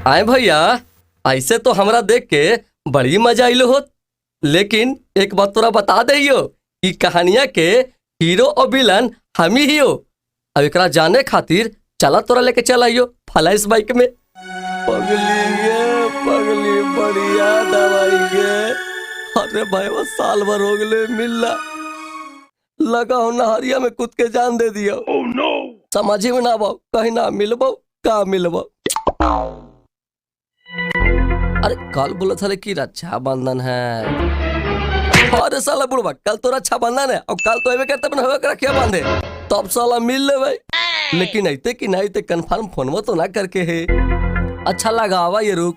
आए भैया, ऐसे तो हमरा देख के बड़ी मजा आइलो होत, लेकिन एक बात तोरा बता दइयो कि कहानिया के हीरो और विलन हम ही हो। अब एकरा जाने खातिर चला तोरा लेके चल आइयो फ्लैश बाइक में। पगली गे पगली बढ़िया दवाई गे। अरे भाई वो साल भर हो गए मिलना, लगा हो नहरिया में कूद के जान दे दियो। oh, no. समझी में ना बाव, कहीं ना मिलबो का मिलबो। अरे कल बोला था कि रक्षाबंधन है। अरे साला बुढ़वा कल तो रक्षाबंधन है और कल तो करते अपन रखिया बांधे तब साला मिल ले भाई। लेकिन ऐते कि नहीं ते कंफर्म फोनवा तो ना करके है। अच्छा लगा आवा ये रुक।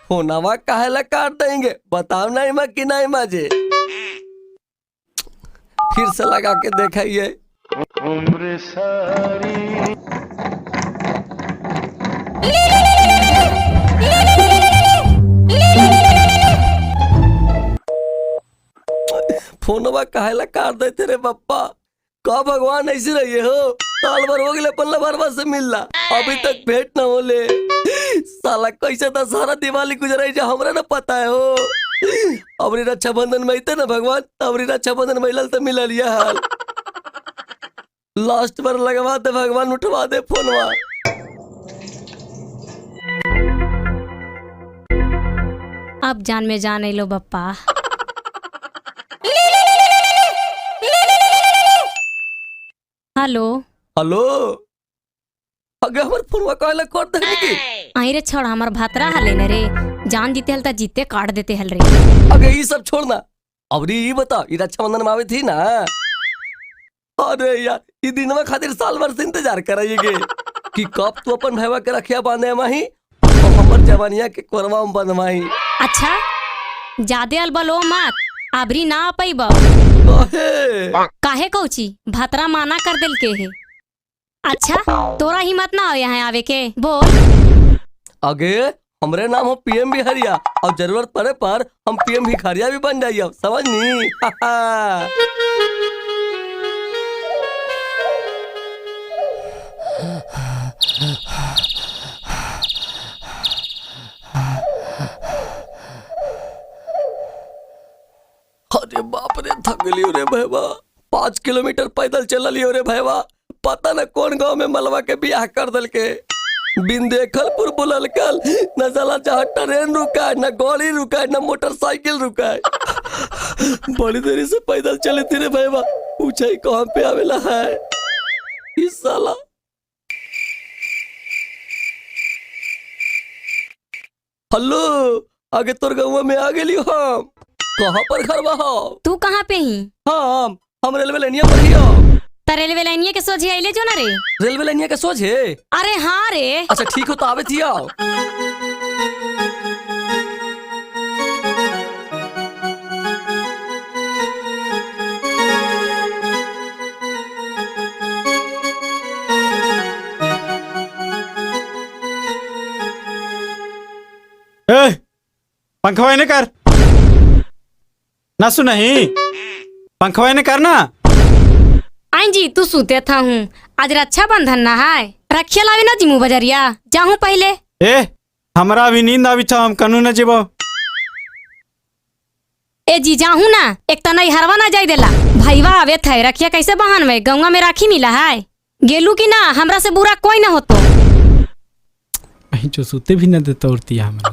फोनवा काहे ला काट देंगे बताओ नहीं माँ कि नहीं माजे। फिर से लगा के देखाइए। फोनवा काहे ला काट देते रे बप्पा। का भगवान ऐसे रहिए हो, साल भर हो गए पल्ला भरवा से मिलना अभी तक भेंट न होले। साला कैसे था सारा दिवाली गुजराई जो हमरा ना पता है हो। अबरी रक्षाबंधन में ना भगवान, अबरी रक्षाबंधन में तो मिल लिया हाल। लास्ट बार लगवा दे भगवान, उठवा दे फोनवा। अब जान में जान लो बप्पा। हेलो हेलो, अगे हमर फोनवा काहे कर देली की? आई रे छोड़, हमर भातरा हले न रे, जान जीते हल त जीते काट देते हल रे। अगे ई सब छोड़ ना, अबरी ई बता ई रक्षाबंधन में आवे थी ना? अरे यार ई दिनवा खातिर साल भर से इंतजार कराइए कि कब तू अपन भैया के रखिया बांधे माही और हमर जवानिया के कोरवा में बंधवाही। अच्छा जादे अलबलो मत, अबरी ना आ पाइबा। काहे कौची भातरा माना कर दिल के है। अच्छा तोरा हिम्मत ना हो यहाँ आवे के बोल। अगे हमरे नाम हो पीएम बिहारिया और जरूरत पड़े पर हम पीएम भिखारिया भी बन जाइए, समझ नी। अरे बाप रे थक गई रे भैया, 5 किलोमीटर पैदल चल रे भैया। पता न कौन गांव में मलवा के बियाह कर दल के। बिन देखलपुर बोलल कल न साला जहाँ ट्रेन रुका न गाड़ी रुका न मोटरसाइकिल रुका। बड़ी देरी से पैदल चले थे रे भैया, पूछा ही कहाँ पे आवेला है इस साला। हेलो आगे तोर गाँव में आ गेली हम। कहाँ पर घर बा हो? तू कहाँ पे ही? हम रेलवे लाइनिया पर ही हो। त रेलवे लाइनिया के सोझे आइले जो ना रे? रेलवे लाइनिया के सोझे? अरे हाँ रे। अच्छा ठीक हो तो आवे थी आओ। ए, पंखवा ने कर ना सुनही, पंखवा ने करना। आई जी तू सुते था हूँ, आज रक्षाबंधन ना है, रखिया लावे ना जिमू बजरिया जाहू पहले। ए हमरा भी नींद आवी छा, हम कनु न जेबो। ए जी जाहू ना, एक त नहीं हरवा ना जाई देला, भाईवा आवे थे रखिया कैसे बहान में गंगा में राखी मिला है। गेलू की ना हमरा से बुरा कोई ना होतो। जो सुते भी न देता उड़ती हमरा।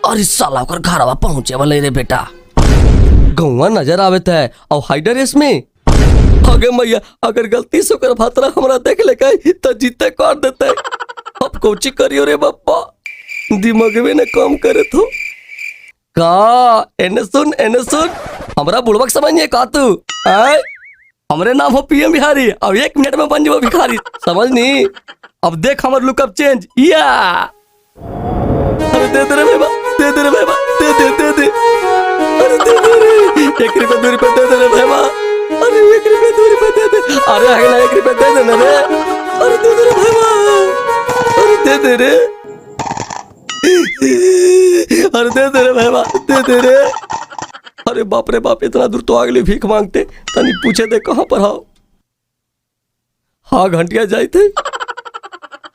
अरे साला ओकर घरवा पहुंचे वाले रे बेटा, गौवा नजर आवत है और हाइडर इसमें। अगे मैया अगर गलती से ओकर भातरा हमरा देख ले तो जीते कर देते। अब कोची करियो रे बप्पा, दिमाग में न काम करे तो का। एने सुन एने सुन, हमरा बुड़बक समझिए का तू? आय हमरे नाम हो पीएम बिहारी, अब 1 मिनट में बन जाबो भिखारी, समझ नी। अब देख हमर लुकअप चेंज या। अरे दे दे रे भाई, दे दे रे भाई, दे दे दे दे। अरे दे दे रे, 1 रुपया 2 रुपया दे दे रे भाई। रह गेला 1 रुपया दे देना रे। अरे दे दे रे भाईवा, अरे दे दे रे, अरे दे दे रे भाईवा, दे दे रे। अरे बाप रे बाप, इतना दूर तो आगले भीख मांगते, तनी पूछे दे कहाँ पर आओ। हाँ घंटिया जाए थे।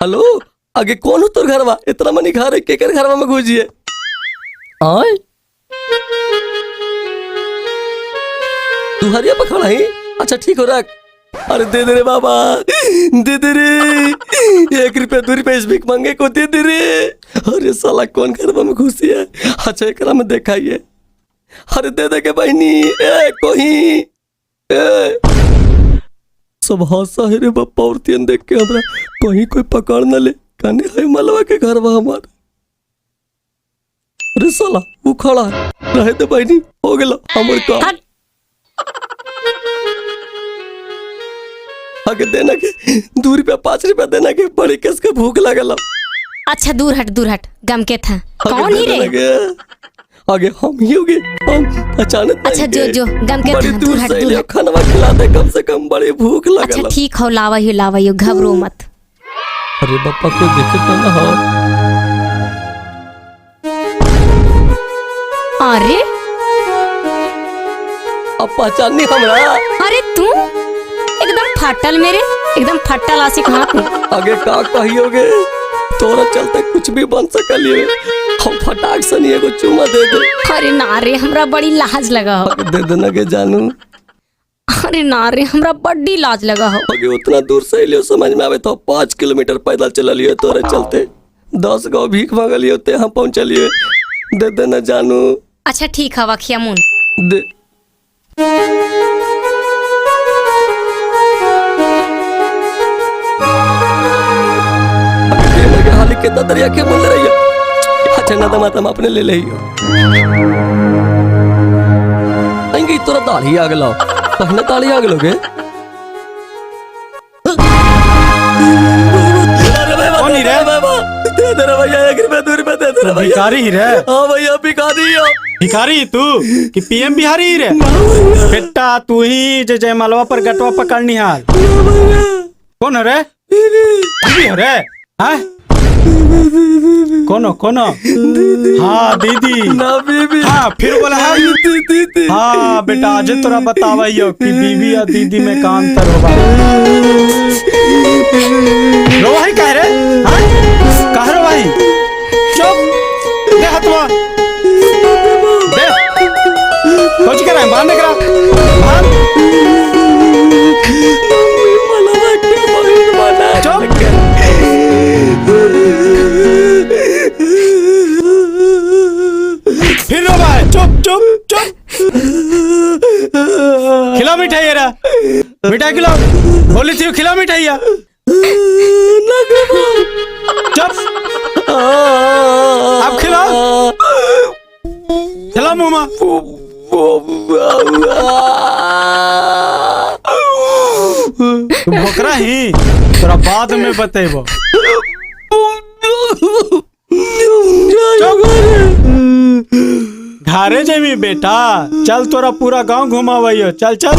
हेलो, आगे कौन हो तोर घरवा? इतना मनी घर है, केकर घरवा में घुसिए? आय तू हरिया पर खड़ा है? अच्छा ठीक हो रख। अरे दे दे रे बाबा, दे दे रे, 1 रुपया 2 रुपया इस भीख मांगे को दे दे रे। अरे साला कौन घरवा में घुसी है? अच्छा एकरा में देखाइए। अरे दे दे के बहनी, ए कोही ए सब हंसा है रे बापा, औरतियन देख के हमरा कहीं कोई पकड़ न ले। कने है मलवा के घरवा हमार। अरे साला वो खड़ा है, रहे दे बहनी, हो गेलो हमर काम। आगे देना के 2 रुपया 5 रुपया देना के, बड़ी कस के भूख लागल। अच्छा दूर हट, दूर हट, गम के था कौन ही रे? आगे हम ही होगे, हम अचानक। अच्छा जो जो गम के बड़ी था, दूर से ले खाना खिला दे कम से कम, बड़ी भूख लागल। अच्छा ठीक हो, लावा ही लावा ही, घबरो मत। अरे बापा को देखे तो ना हो। अरे अब पहचान नहीं हमरा। अरे तू एकदम फटल मेरे, एकदम फटल आशिक हाथ। आगे का कहियोगे, तोरा चलते कुछ भी बन सकलिए। हम फटाक से नहीं एगो चुमा दे दे। अरे ना रे, हमरा बड़ी लाज लगा हो। दे देना के जानू। अरे ना रे, हमरा बड़ी लाज लगा हो। आगे उतना दूर से लियो समझ में आवे तो 5 किलोमीटर पैदल चललिए तोरे चलते, 10 गाँव भीख मांगलिए ते हम पहुंचलिए। दे देना जानू। अच्छा ठीक है, वखिया मुन दे। हाली कितना दरिया के बोल रही है। अच्छा ना दमा तम अपने ले ले। तोरा दाढ़ी आ गेलो, पहले दाढ़ी आ गेलो के? कौन ही रे? दे दे रे भैया, 1 रुपया 2 रुपया दे दे रे भैया। भिखारी ही रे? हाँ भैया भिखारी हो। भिखारी तू कि पीएम बिहारी ही रे? बेटा तू ही जे जयमालवा पर गटवा पकड़नी हाल। कौन रे? दीदी हो रे? हाँ कोनो कोनो? हाँ दीदी ना बीबी। हाँ फिर बोला है दीदी। हाँ बेटा आज तोरा बतावइयो कि बीबी या दीदी में का अंतर होबा। रोवाही काहे रे? हाँ काहे रोवाही? चुप दे हथवा दे। कुछ करा बांध करा बांध। चुप फिर रो भाई। चुप चुप चुप। खिला मिठाई रा, मिठाई खिलाओ। बोली थी खिला मिठाइया। चुप अब खिलाओ, खिला मुमा। तू भोकरा ही तोरा बाद में बतेबो। घरे जमी बेटा, चल तोरा पूरा गांव घुमावइयो, चल चल।